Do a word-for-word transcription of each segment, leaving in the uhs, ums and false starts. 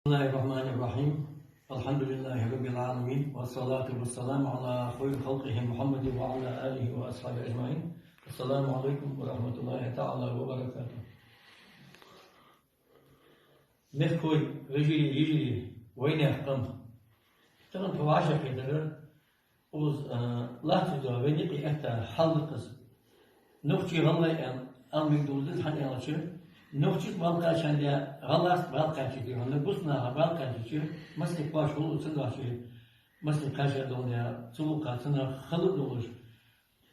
بسم الله الرحمن الرحيم. الحمد لله رب العالمين، والصلاة والسلام على خير خلقه محمد وعلى آله وأصحابه أجمعين. السلام عليكم ورحمة الله تعالى وبركاته. Мехкахой, вежарий, йижарий, вайнаьха къам. Тахан тхо вӀашагӀкхетар уж, а, латташ дола вайна юкъе этта хьал да-кх из. Нохчий, гӀалгӀай аьнна, ала мегаш дола да из, хӀана аьлча, нохчашца бала кхаьчачоа гӀалгӀашца бала кхаьчад хьона, бусалба наха бала кхаьчача, массане кхоачаш хул цу нохчий, массане кхаьча долаш, цу гӀулакха цу наха хала долаш.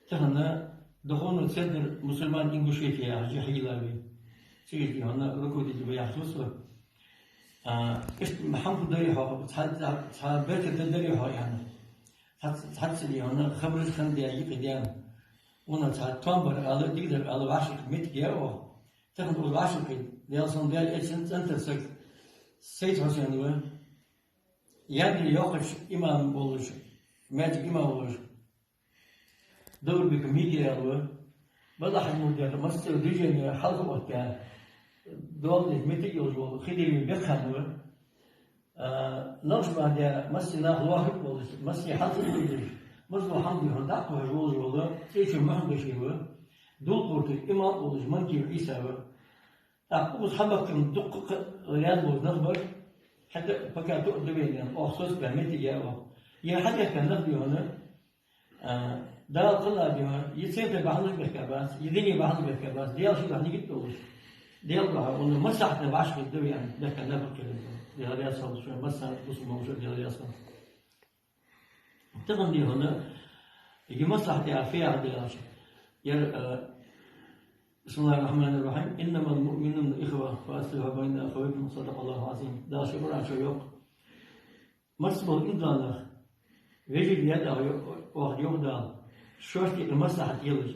Тахан духовный центр мусульман Ингушетии яхаш хьайийллай. Цига хьона руководитель ва яхаш ва со. А, иштта хӀама фу дар хьона, цхьа, цхьа, цхьа бертан дар хьона аьнна. Цхьа, цхьацца хьона хабараш хинна, юкъе даьнна. Вон цхьа тоам бар ала, дикадар ала, вӀашагӀкхийтта моттиг я оаха. Тахан уж вӀашагӀкхийтта, Даьла салам, Даьла элчан цӀен тӀара саг Сайд-Хьусен ва. Яндара йоккхача имам волаш, маьждига имам волаш Даурбеков Микаил ва. Бала хьажа мурдера массане движени хьалха оттаяь, доагӀаш моттиг йолаш вола Хидиев Бекхан ва. А, Накъшбандера массане нах лоархӀаш волаш, массане хьалха луйдеш, массане хӀама дийхьа дӀакхухьаш волаш вола ЦӀечун Мухьмад-Башир ва. Дулкъуртера имам волаш Манкиев Ӏийса ва. ТӀаккха укхаза хьабаьхкача дуккха а раьза болаш нах бар, хӀаьта пока тоъал да вайна, оаха соцабаь моттиг я оаха. Ер хьабаьхка нах дийхьа, а, Дала кхелла дийхьа, е центре бахьан долаш баьхка бац, е дине бахьан долаш баьхка бац, Даьла ший духьа нигат долаш. Даьла духьа, вон массахьтана вӀашагӀкхийтта да вай аьнна, баьхка нах бар кхы. Даьла раьза хилва шоана, массане бусалба нах, Даьла раьза хилва. Тахан дийхьа, е маслахьат яхар фу яхар да аьлча, ер, а, بسم الله الرحمن الرحيم. إنما المؤمنون إخوة فأصلحوا بين أخويكم. صدق الله العظيم. Дала ший Къуръан чу йоах: массабола иман дола нах вежарий да, йоах, йоах Дала, шоашта юкъе маслахьат елаш.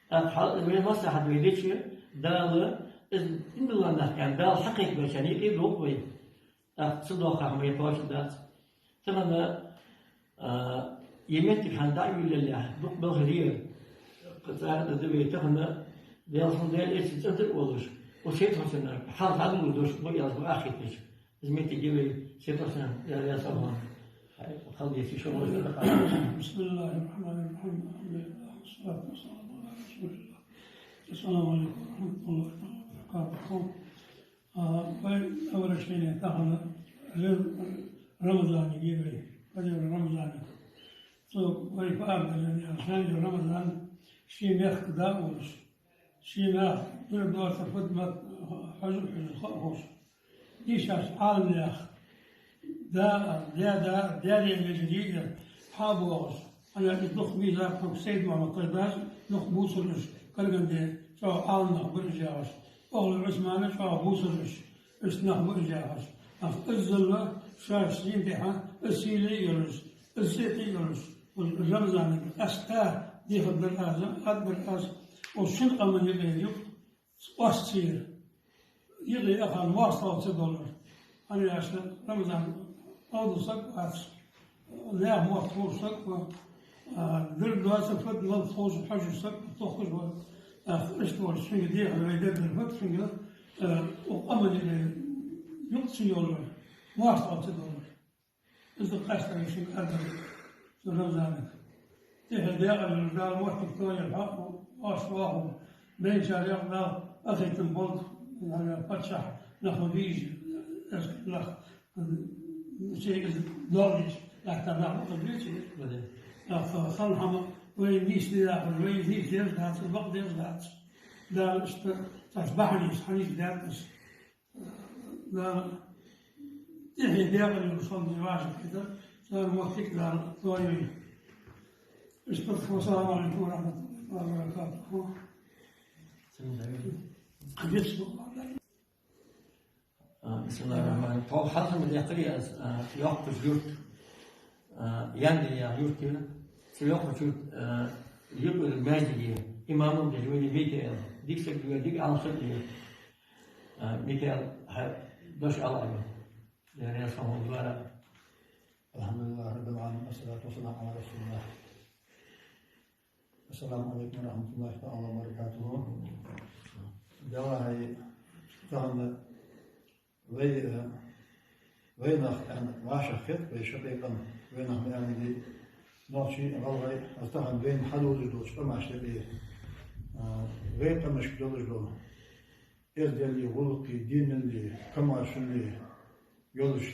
ТӀаккха хьал вай маслахьат вай дича, Дала из иман дола нах аьнна, Дала хьакхайкабечарна юкъе доху вай. ТӀаккха цу доккхача хӀаман кхоачам бац. Тахан, а, е моттиг хьан дӀа а йиллалехь, дукха балхара, цӀера а да вай тахан, Даьла салам, Даьла элчан цӀен тӀара а волаш, укх Сайд-Хьусена хьалха дӀадоладеш дош ба аьлча, ма ахийтача. Из моттиг я вай Сайд-Хьусен, Даьла раьза хилва. Хьай, хьалдийца шо вожа. بسم الله الرحمن الرحيم. الحمد لله والصلاة والسلام على رسول الله. السلام عليكم ورحمة الله وبركاته. А, вай обращение тахан Ре-, Рамазанага я вай, Фаджр Рамазанага. Цо вай фу ала деза аьлча, шоай Рамазан ший мехка да а волаш, ший мехка дир доацар фуд ма хьожа, хьожа, хаа ховш. Дийшача Ӏаламнаьха да а, даь да а, даь-даь вежарий а хьа а боагӀаш, хӀана аьлча дукха везар тхога Сайд-Мохьмад кхайкадеш, дукха бувцар уж, Караганде чӀоагӀа Ӏаламнах ба уж яхаш, Охлой Ӏусмана чӀоагӀа бувцар уж, иштта нах ба уж яхаш. Ах, иззал шоаш шийна тӀехьа, из сийле а йолаш, из сийле а йолаш, уж Рамазанага къаьстта дехар дар аз, ад дар аз, уж шин къаман юкъе юкъ Оаш церан юкъе яхар моастагӀал ца доллар. ХӀана аьлча Рамазан къовдал саг вац, наьха мотт ховш саг ва, а, дир доацар фуд мел ховш хьожаш саг ва, тохкаш ва. А, иштта волча шуьга дехар вай дергдар фуд шуьга, а, укх къаман юкъе юкъ ца йоллар, моастагӀал ца доллар. Из къаьстта шуьга аргдар цу Рамазанага. Тихо декъала Дала моттиг тойяр хьакъ ва, оаш ваху, бенчар якъ Дала, ахийтам болт, хӀана паччахь нах ма бийжа, эскар нах, шега из доагӀаш, лаьттара нах ма бийжа. Нах хан хӀама, вай нийса дезаш, вай нийса дезаш дац, бакъ дезаш дац. Дала иштта цхьацца бахьанаш, хьанаш даьд из. Дала тӀехье декъала йолаш хӀама деш вӀашагӀкхетар, цар моттиг Дала тойойла. Иштта, вассаламу Ӏалайкум ва рахьматуллахӀи ва баракатухӀ. А, бисмиллахӀир-рахьманир-рахьим. Тхо хьалха ма дехкарий аз, а, йоккхача юрта. А, Яндара яха юрт я. Цу йоккхача юрта, а, юкъера маьждиге имам а деш вайна Микаил. Дика саг вар, дика Ӏаламсаг вар. А, Микаил, хьа дош ала Ӏа. Даьла раьза хилва хьона. الحمد لله رب العالمين، والصلاة والسلام على رسول الله. السلام عليكم ورحمة الله تعالى وبركاته. Даьла хьай, тахан вай, э, Вайнах аьнна вӀашагӀкхет вай шаккхе къам, вайнах ма аьннадий, нохчий, гӀалгӀай, аз тахан вайна хьалуш долчу къамашна тӀе, а, вай къамашка долуш долу эзделлий, гӀуллакхий, динилли, комаьршалли йолуш,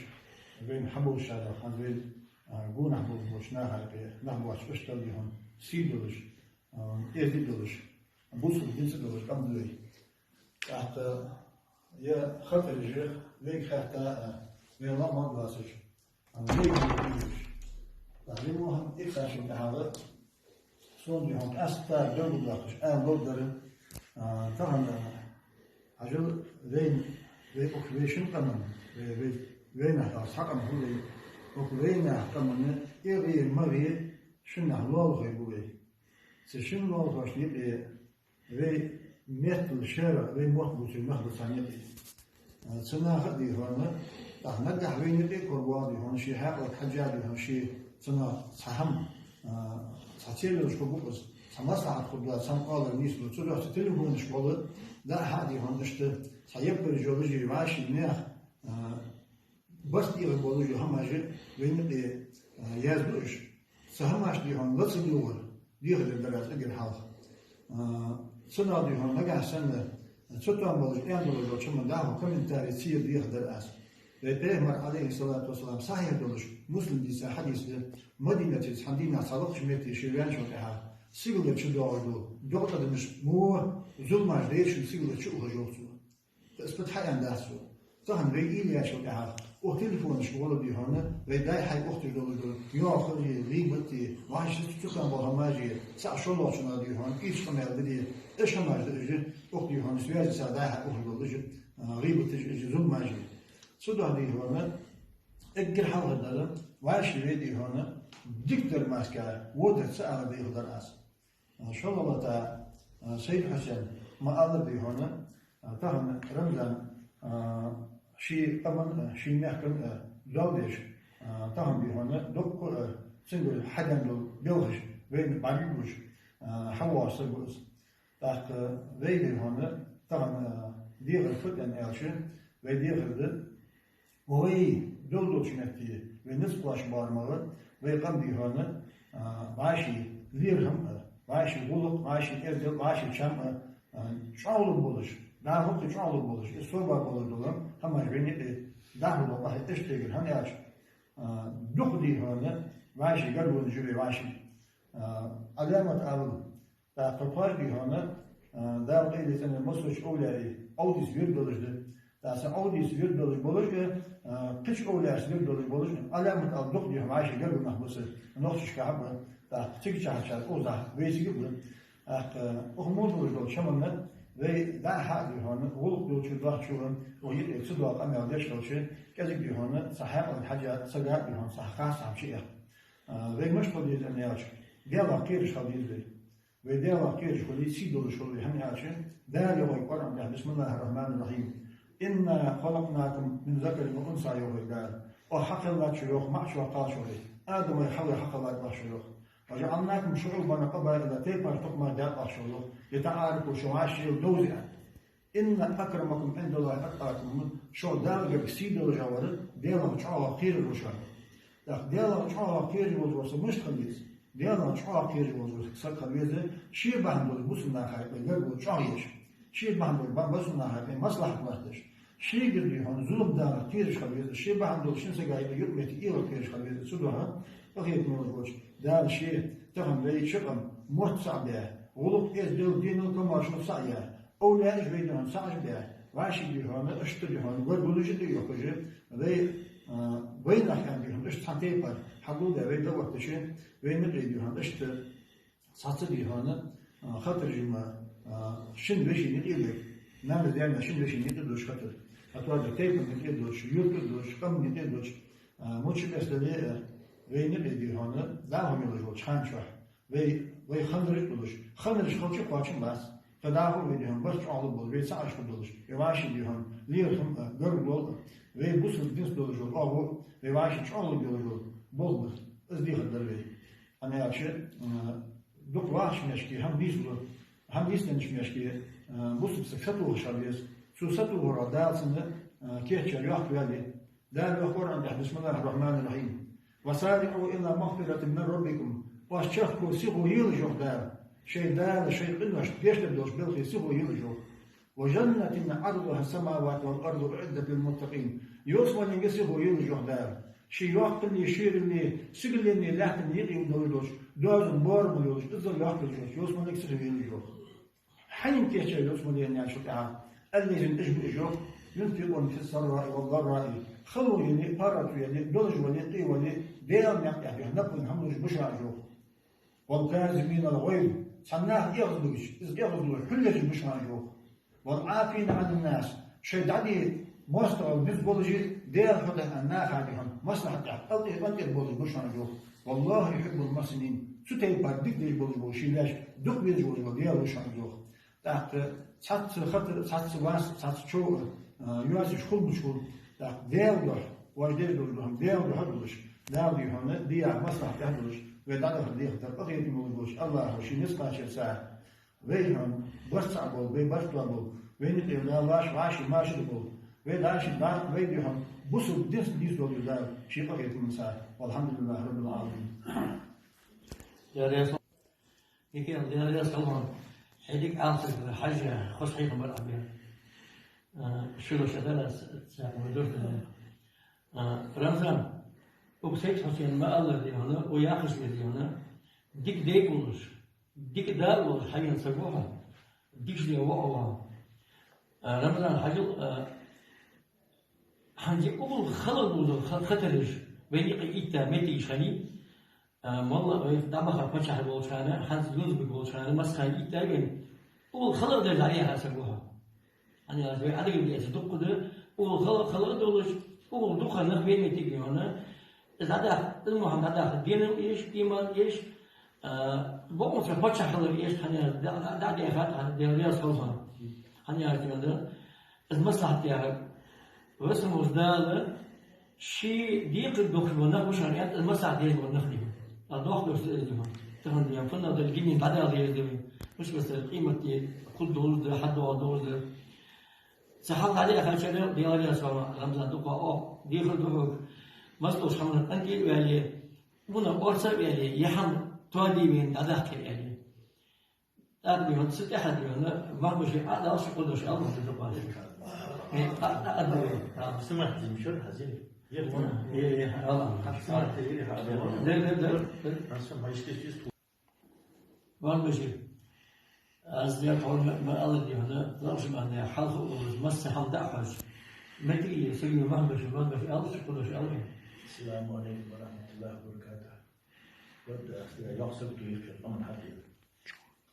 вайна хьаболуш ша дара, хӀанз вай, а, гонах болуш болчу нахана тӀе, нах боцчу ашталлий хӀун сий долуш, а, эзди долуш, бусулба динца долуш къам ду вай. ТӀаккха я хатаржех вайга хаьттина, а, вайн ламаг лацаш, а, вайга дийраш. ТӀаккха вай мохьан тӀекхача тӀехьагӀа, суна дий хьуна, къаьстта догӀу дахкаш, ала лов дара, а, тахана, хьажал вайн, вай оху вешин къаман, вай, вай, вайнах хьал схьакъам хӀу вай, оху вайнах къаманна, и гӀе, ма гӀе, шиннах лолахой бу вай. Цу шин лолахошна юкъе вай меттала шера, вай мотт буций нах бу цхьаьна юкъе. А, цу наха а дий хьуна, тӀаккха нагахь вайна юкъе кхор боху дий хьуна, шен хьекъалг хьаьжжа дий хьуна, шен цунах цхьа хӀама, а, цхьа цӀе йолуш хӀу бу иза, цхьа маслахьат хӀу ду, цхьа къола нийса ду, цу дуьхьа цу телефонашка гӀолла, дӀа а хьа дий хьуна, иштта цхьа яппараш йолуш, вай вӀаший нехан, а, барт тӀера болуш ю хӀамаш вайна тӀе, а, яздо уьш. Цу хӀамаш дий хьуна ла ца дугӀура, дехар дара аз эггара хьалха. А, цунах дий хьуна нагахь санна, цу тӀом болуш, аьнна долуш долчу хӀуманна дӀахо комментарий ца йира дехар дара аз. Вай Пайхамар, алейхиссалату вассалам, сахьихь долуш, Муслим дийца хьадис ду, Мадинате цхьана дийнахь цхьа лакхачу метте шен ваьллачул тӀаьхьа, сигалара чу догӀуш ду, докъа тӀадамаш мо, зуламаш дершина сигалара чу ухаш йолу цо. Ас пат хьаьан дац цо. Тахана вай ийлачул тӀаьхьа, оху телефонашка гӀолла дий хьуна, вай дай хьай ухтуш долуш долу, йохалли, гӀийбатти, ваьшшица цу тӀом болу хӀамажи, цхьа шолгӀачунна дий хьуна, ийча къамел дади, эш хӀамаж ду уьш, оху дий хьуна, связи ца дай хьай ухтуш долуш, а, гӀийбаташ уьш, зуламажи. Цу дуьхьа дий хьуна, эггара хьалха дара, ваьшший вай дий хьуна, дика дар маска, водар ца ала дехар дара аз. А, шолгӀа лата, а, Сайд-Хьусен, ма аллара дий хьуна, а, тахана Рамзан, а, шен къаман, а, шен мехкан, а, дол деш, а, тахана дий хьуна, дуккха, а, цуьнгара хьаден долу белхаш вайна бӀаьрг буш, а, хьавогӀуш са бу иза. ТӀаккха вай дий хьуна, тахана, а, дехар хӀу тӀен аьлча, вай дехар ду, вай долу долчу метте, вай нуьцкъаш бара ма вара, вай къам дий хьуна, а, ваьший лерхӀам а, ваьший гӀуллакх, ваьший эздел, ваьший чам а, а, чӀогӀлур болуш, дӀахо кхин чӀогӀлур болуш, и собар болур долу хӀамаш вайна тӀе дӀахо бакъахьа тӀе тегар хӀана аьлча, а, дукха дий хьуна, ваьший гаргонаш ю вай ваьший. А, Ӏаламат алам, ТӀаккха кхоьрдий хьуна, а, Дала къайле цӀена массочу овлияи, Ӏовдис вирд долуш ду. ТӀаккха сан Ӏовдис вирд долуш болуш а, а, кхечу овлияшца вирд долуш болуш а, Ӏаламат ал дукха дий хьуна ваьший гаргар нах бу сан, нохчашкахь а бу, тӀаккха цига чахьачара узахь вайцига а бу. ТӀаккха, а, оху муха долуш долчу хӀуманна вай дӀа а хьа а дий хьуна, гӀуллакх долчу дохчура, оху йитӀе ца догӀу къамел деш хилча, кӀезиг дий хьуна, цхьа хьекъалг хьаьжжа, ца гар дий хьуна, цхьа хасса хӀама чу эхь. А, вай маша хила деза аьлча, Делах кхераш хила деза вай. Вай Делах кхераш хуьлий, сий долуш хуьлий, хӀана аьлча, Дала йохуьйту Къуръан тӀехь: «Бисмиллахир Рахманир Рахим. Инна халакънакум мин закарин ва унса», — йохуьйту Дала. Оха хьакхеллачо йоху маӀачу кхалчо вай. Адамах хьалха хьакхеллачо йоху. «Ва жаӀалнакум шуӀубан ва къабаила», тайпаш тукхамаш даьккхина йоху. «ЛитаӀарафу», шу ваьшшийла довза аьлла. «Инна акрамакум Ӏиндаллахи атқакум», шух Далла гергахь сий долуш вара, Делах чӀогӀа кхерар ву шуна. ТӀаккха Делах чӀогӀа кхерар волуш вара сан муьшта хила веза? Делах чӀогӀа кхерар волуш вара сан хила веза, шен бахьана долуш бусулба нахана юкъе гаргало чӀогӀа еш. Шен бахьана долуш бан бусулба нахана юкъе маслахьат латташ. Шегара дий хьуна зулам далахь кхераш хила веза, шен бахьана долуш шен сага юкъа юкъаметтиг ийла кхераш хила веза, цу дуьхьа къахетам болуш волчу Дала шен тахана вай ши къам мотт схьа а бе, гӀуллакх, эздел, динал, комаьршал схьа а яь, овлияаш вай дий хьуна схьа а бе, ваьшший дий хьуна, иштта дий хьуна, гаргалуш а тӀе йохкуш, вай, а, вайнах аьлла дий хьуна, иштта цхьана тайпара хьагулбе вай дӀаоттуш, вай мукъе дий хьуна, иштта цхьацца дий хьуна, а, хатар жима, а, шина вешин юкъе а лерг, нанас даьнна шина вешин юкъе а доцуш хатар. Хатварда тайпана юкъе а доцуш, юрта а доцуш, къаман юкъе а доцуш, а, мучу эсдале а, вай юкъе дий хьуна, дӀахо мелаш волчу хан чохь. Вай, вай ханарш а долуш, ханарш халчу кхочун бац. Ткъа дӀахо вай дий хьуна, барт чӀогӀлур болуш, вай цхьаъ аш хӀу долуш, вай ваьшший дий хьуна, лерхӀам а, гаргало а, вай бусулба динца долуш волу, оха вай ваьшший чӀогӀлур долуш волу, болх бара. Иза дехар дара вай. Хьан аьлча, а, дукха вахча мешке, хӀама нийсло, хӀама нийсденначу мешке, а, бусулба стаг сатухуш хила веза. Цо сатухур ваьлла Дала цунна, а, кеччара йохка ваьлли, Дала йоах Къуръан тӀа: «بسم الله الرحمن الرحيم. وسارعوا إلى مغفرة من ربكم». Оаш чехка сихо елаш, йоах Дала. Шоай Дала, шоай къиношта гешт деш долча балхе сихо елаш, йоах. «وجنة عرضها السماوات والأرض أعدت للمتقين». Ялсмаленга сихо елаш, йоах Дала. Ший йоккхалеи ширалеи, сигаленнеи лаьттаннеи юкъе долаш долча, доазон боарам йолаш, иззал йоккхалуш йолча ялсмаленга сихо елаш, йоах. Хьанна кийчъяьй ялсмале аьнна аьлча тӀехьа, الذين, уж ба уж, йоах, ينفقون في السراء والضراء, хало яле, паргӀато яле, долаш вале, къе вале, Даьла наькъа тӀа, йоах, напхийна хӀама луш ба шоана уж, йоах. «والكاظمين الغيظ», цхьан наха эгӀазлуш, из эгӀазло хьулъеш ба шоана уж, йоах. «والعافين عن الناس», шоай дӀаде моастагӀал низ болаш, Даьла хьоахадаь, наха, дий хьона, маслахьата тӀа кӀалтӀе-кӀантӀера болаш ба шоана уж, йоах. «والله يحب المحسنين», цу тайпара дика деш болаш бола, ший лаьш дукха везаш волаш вола Даьла ва шоана уж, йоах. ТӀаккха цхьацца хатар, цхьацца вас, цхьацца чов, а, йоацаш хул, мича хул. ТӀаккха Даьла духьа, оаш деш долаш дола хӀама Даьла духьа долаш, Дала, дий хьона, дийя маслахьат тӀа долаш, вай дӀадахар дехар дар къахетаме волаш волча АллахӀа ший низ кхачар цар. Вай, дий хьона, барт цхьа бола, вай барт тоабола, вайна юкъера Дала вӀаши, вӀаши машар бола, вай дӀаши дӀа, вай, дий хьона, бусалба динца нийсдолаш Дала ший къахетамца. والحمد لله رب العالمين. Дала раьза хилва хьона. Хьо дика Ӏалашдергда, Хьажа, хоза хьехам бар Ӏа бер. А, шура ша дара, с-, с-, ма дуртана. А, Рамзан, укх Сайд-Хьусена ма аллара, дий хьона, укх яхача веза, дий хьона, дика дай волаш, дика да волаш хьаена саг ва хьо, дикача дегӀа воӀ ва хьо. А, Рамзан, хьажал, а, хӀанз укхул хала дола ха-, хатараш вайна юкъе итта моттигаш хиннай, а, моллагӀа вай дӀабахача паччахьа волча хана, хӀанз гунзбиг волча хана, массахана итта вайна, укхул хала деш дӀаяхьа саг ва хьо. ХӀана аьлча вай Ӏадигале эца дукха да, укхул хала, хала долаш, укхул дукха нах вай моттиг, дий хьона, из дӀадаха, из мо хӀама дӀадаха, динал эш, иман эш, а, бокъонца паччахь хилар эш, хӀана аьлча дӀа-, дӀа-, дӀадаьхад хьона, Даьла раьза хилва хьона. ХӀана аьлча, дий хьона, из маслахьат яхар, Веза хинна волча Дала ший декхар дохаш бола нах ба шоана, аьнна, из маслахьат деш бола нах, дий хьона. Ала дохк долаш да из, дий хьона. Тахан, дий хьона, фуннагӀа дола гинин дӀадала деза да вай. Мишта бесса къематди хургдолаш да, хьадоагӀаргдолаш да. Цу хьалха дӀадаьхача, Даьла раьза хилва хьона, Рамзан, дукха оаха дехар да хьога. Массадолча хӀаманах кӀантӀе а ваьле, вуна орца а ваьле, ер хӀама тоаде вайна дӀадаккха, аьле. ТӀаккха, дий хьона, цу тӀехьа, дий хьона, Махьмуд-Башир, Ӏа а дӀаала, ши къудаш ала, хӀама дукха. Э, а, а, а, дий хьона. А, симат димшур, хазир. Е, е, ала. Симат димшур, хазир. Ле, ле, ле, ле. Аса майшкис дис. Махьмуд-Башир. Аз дер хьона ма ала, дий хьона, лакша махьна хьалха уллаш, масса хӀама дӀа а хьожаш. Метри, саги Махьмуд-Башир, Махьмуд-Башир, ала, ши къудаш ала. Ассаламу алейкум ва рахматуллахи ва баракатух. Вот, аз дер йоккха саг тӀа йихкар, къаман хьатӀа.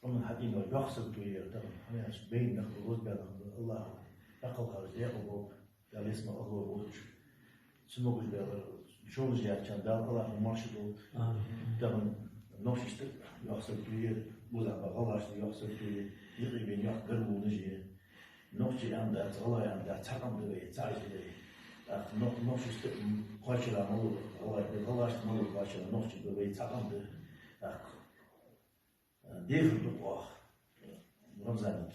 Къаман хьатӀа йоккха саг тӀа яр тахан, хӀана аьлча байна нах ба, розбаь нах ба, АллахӀа дӀакхалхараш декъал болба, Дала ялсмала АллахӀа болча. Цу могаш баьлар, шовлаш яьчарна Дала АллахӀа марша долда. Амин. Тахан нохчашта йоккха саг тӀа яр, бузахба гӀалгӀашта йоккха саг тӀа яр, юкъе бена йоккха гаргалонаш я. Нохчий аьнна дац, гӀалгӀай аьнна дац, цхьа къам да вай, цхьа Ӏаьдал да вай. ТӀаккха нох-, нохчашта кхоачара ма лу, гӀалгӀай-, гӀалгӀашта ма лу кхоачара, нохчий да вай, цхьа къам да. ТӀаккха Дехар ду-кх оаха Рамзанга.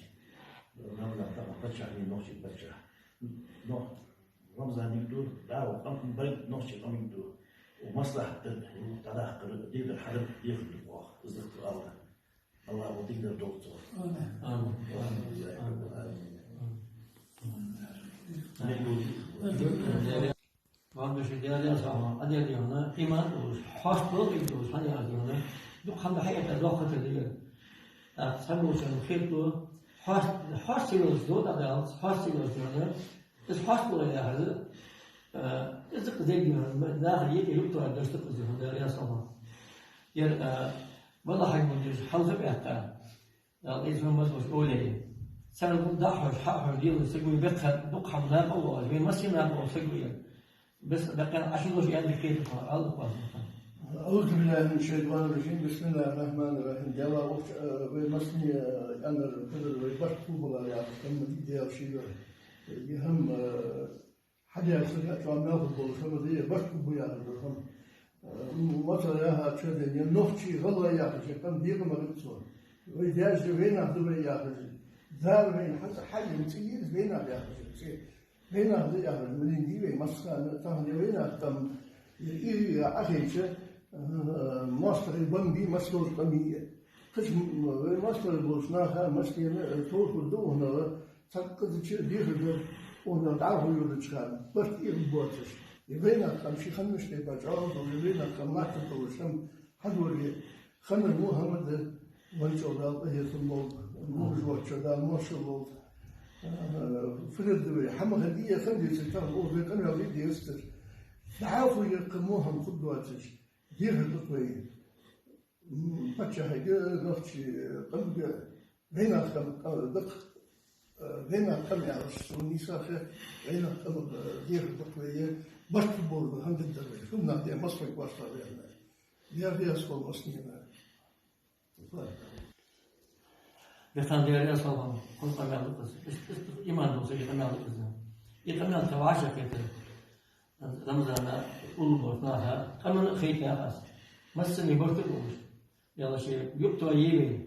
Рамзан тахан паччахь вий, нохчий паччахь. Но Рамзанга ду, дӀахо къам, бай нохчий къаманга ду. Укх маслахьат дар, дӀадаккхар, дегӀадар хьадар дехар ду-кх оаха. Из да-кх АллахӀа. АллахӀа дегӀадар долда цох. Амин. Амин. Амин. Махьмуд-Башир, Даьла раьза хилва хьона, Ӏа дер, дий хьона, иман долаш, хьоаста балха долаш, хӀана аьлча, дий хьона, дукха хӀама хьаэттад доккха хатар да ер. ТӀаккха цхьаболчарна хет, хьоаст-, хьоаста ца йолаш, дов дӀадаллалца, хьоаста ца йолаш, дий хьона, из хьоаста балар яхар, а, из дика дерг, дий хьона, наха юкъе юкъ тоаде дош да-кх из, дий хьона, Даьла раьза хилва хьона. Ер, а, балха хьагулдеш хьалха баьккха. Дала из хӀама мазлуш оле. Царна дӀа а хьожаш, хьа а хьожаш, лелаш саг ва ер, бакъ дукха хӀама накъа а воалаш, вай массане накъа вола саг ва ер. Бес бакъ Ӏа ши лош ян дикхетар хьона, алла кхоазма. أعوذ بالله من الشيطان الرجيم. بسم الله الرحمن الرحيم. Даьла вахча, э, вай массане, э, аьннар, кадар вай барт хургболаш яхаш, хӀама дика Даьла шийгара. Э, хӀама, э, Хьадаьр сага а чӀоагӀа мел хургболаш хӀама да, барт хургба яхар да хӀама. Э, м-, моцал яхача ден, е нохчий, гӀалгӀай яхаш, е къам декъа ма гӀерта цо. Вай даьша вайнах да вай яхаш. Дала вайна хьаца хьайна цӀи йир, вайнах яхаш цӀи. Вайнах да яхар, милин дий вай, массахана, тахан вайнах там, и, и, ахича, э, мостагӀий бамби, массадолча къамий. Кхыча, м, вай мостагӀий болча наха, массанена, э, тохар да укханах, цхьаккха дича дехар да, укханах дӀахо йодача хана, барт ирбоацаш. И вайнах там ши ханнаш тайпа чӀоагӀа да, и вайнах там латта толаш, там хьадоре, Ханнар Мухьаммад, вай чӀоагӀа Дала къахетам болба, мухь жоча Дала мошал болба. Э, фирдавай, хӀама хадия, хандица там, о, вай къамаьл дий дестар. ДӀахо яккха мо хӀама хургдоацаш. Дехар да-кх вай. М, паччахьага, нохчий къамага, вайнах къам-, къам-, дакх, э, вайнах къам яхаш, сона нийсса хет, вайнах къамага, э, дехар да-кх вай, барт болба, хӀама дергдар вай. Хьунна де, масхак башта вайна. Дехар да-кх массанена. Бехан дехар да-кх, хоза къамаьл да-кх из. Ис-, ис-, иман долча сага къамаьл да-кх из. И къамаьл тха вӀашагӀкхетар. Рамзана уллув болча наха, къаман а хайтар аз. Массане барт болаш. Даьла ше юкъе тоае вайна.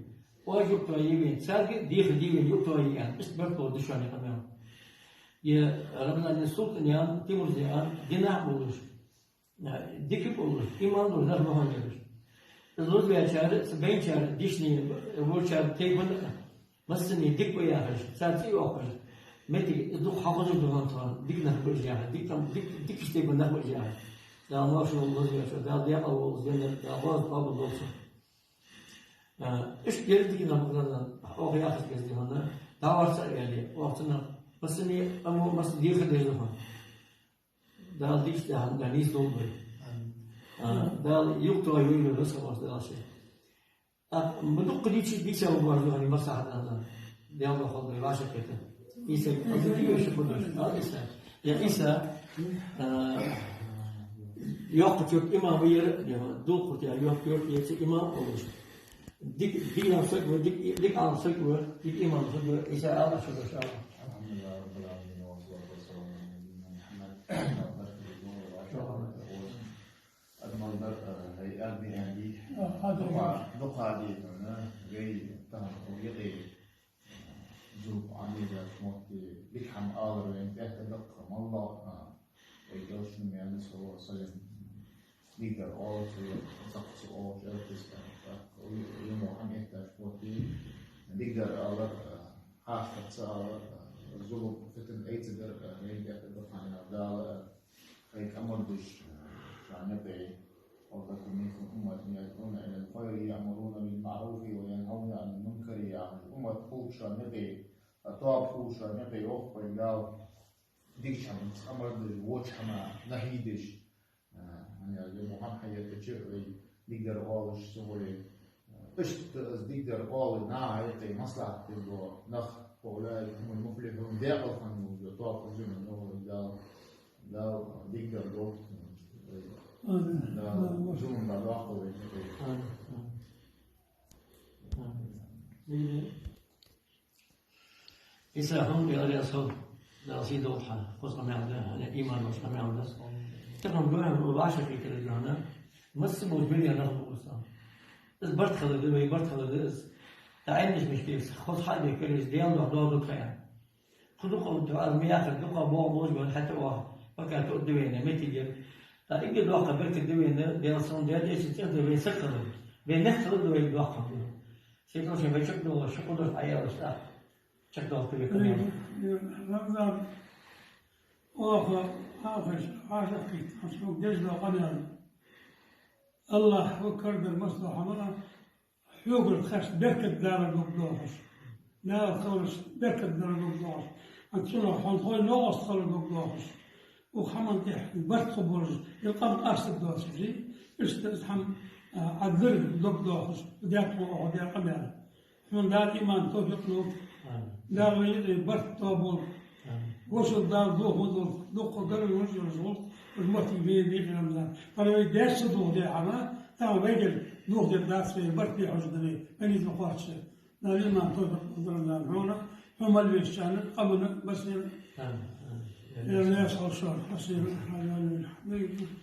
Оаш юкъе тоае вайна. Царга дехар де вайна, юкъе тоае аьнна. Иштта барт болаш да шоана къамаьл. Е Рамзане Султан ян, Тимурзе ян, динах болаш. Дика болаш, иман долаш нах ма хиннаб ераш. Из лозаваьчар, са байначар дийшача, вочар тайпан а, массане дика ва яхаш, цар цӀи йоаккхаш, моттиг из дукха хьахозаш да хьона тхона, дика нах ба уж яхаш, дика там, дика, дикача тайпан нах ба уж яхаш. Дала мошал волва лозаваьчоа, Дала даькъала волва из веннар, Дала гӀазот къоабал долда цун. А, иштта ераш дика нах ба уж, оаха яхаш гӀерташ да хьона, дӀаварца а ваьле, оаха цунах массане, аммо масса дехар деш да хьона. Дала дикача тайпан нах нийсдолда вай. Амин. А, Дала юкъе тоае вайна, васхамаш Дала ше. А, ма дукха дийцача, дийца варгвар да хьона массахана. Даьла духьа вай вӀашагӀкхета. Ӏийса, Ӏийса, Ӏийса, ши худаш. А, Ӏийса. Я Ӏийса, а, йоккха юрта имам ва ер, я, дулх хургья, йоккха юрта еци имам волаш. Дика, дика саг ва, дика, дика Ӏалам саг ва, дика имам саг ва, Ӏийса ала шо да шо. الحمد لله رب العالمين، والصلاة والسلام على نبينا محمد. Адамалдар, э, гӀай арбианди, а, хадра дукха, дукха дитана, гӀай тахан хургья гӀай. Зулп Ӏамида, мотти, дика хӀама алар вайна тӀехьа даккха малла, а, вай Элчано аьннад, саллаллахӀу Ӏалайхи ва саллам, дикадар оалаш, цхьаккха ца оалаш, элчис, а, так, уй, уй, мо хӀама этташ мотти, дикадар алар, а, хьастар ца алар, а, зулам, фитна айцадар, а, вайна тӀехьа даккха хӀама Дала, а, Хай къамараш, шоана юкъе, ولتكن منكم أمة يدعون إلى الخير ويأمرون بالمعروف وينهون عن المنكر яхаш, уммат хул шоана юкъе, а тоаба хул шоана юкъе, йоах вайга Дала, дикача хӀаманца амар деш, воча хӀамах нахьи деш. А, хӀана аьлча, мо хӀама хьаэттача, вай дикадар оалаш ца хуле, Иштта из дикадар оалаш наха юкъе маслахьат деш бола нах, فأولئك هم المفلحون, даькъала хинна бола тоаба хул шоана юкъе, Дала, Дала дикадар долда. Амин. Дала зулам дӀадоаккхалда вай юкъе. Амин. Амин. Ӏийса, хьона, Даьла раьза хилва, Дала сий долда хьа, хоза къамаьл да, хьа иман долаш къамаьл да. Тахан дуьхьал вӀашагӀкхетар да хьона, масса болча миллион нах ба укхаза. Из барт хилар да, вай барт хилар да из. ДӀаьннаш мишта да, хоза хьа а бехкар, из Даьла духьа доагӀа да тха аьнна. Кхы дукха, аз ма яххара, дукха боагӀа болаш ба хӀаьта оаха, пока тоъаргда вайна, моттиг яр. ТӀаккха эггара доккха беркат да вайна, Даьла салам, Даьла эши цӀена да вай саг хилар. Вай мехка хилар да вай доккха хӀама да. Светошин вай чакхдоалаш, ши худаш Ӏаялаш тӀаккха. Чакхдоалаш вай къамаьл. Рамзан, оаха, хьалхаш, хьажа хит, хьажа деш да къамаьл. АллахӀ ва кардар массадола хӀама, хьогара тхоашта беркат дарах дог доахаш. Дала хиларах беркат дарах дог доахаш. Анцунах хьона хой новкъост хиларах дог доахаш. Укх хӀаман тӀехь барт хургболаш, е къам къаьстаргдоацаш, иштта из хӀама, а, Ӏаддара дог доахаш, даьккхар оаха дер къамаьл. Хьона Дала иман, товфикъ лолда. Амин. Дала вай юкъе барт тоаболба. Амин. Вошал Дала дохо долда, дукха гаргара вуж йолаш волда, уж моттиг вайна дийхар Рамзан. ХӀара вай даьша ца дохадаь хӀама, тахан вайгара дохадергдац вай, барт бе хьожаргда вай, вайна из ма кхоачча. Дала иман, товфикъ лолда Рамзан хьона, хьо мел везачарна, къаманна, массанена. Амин. Амин. Даьла раьза хилва шоана, массанена.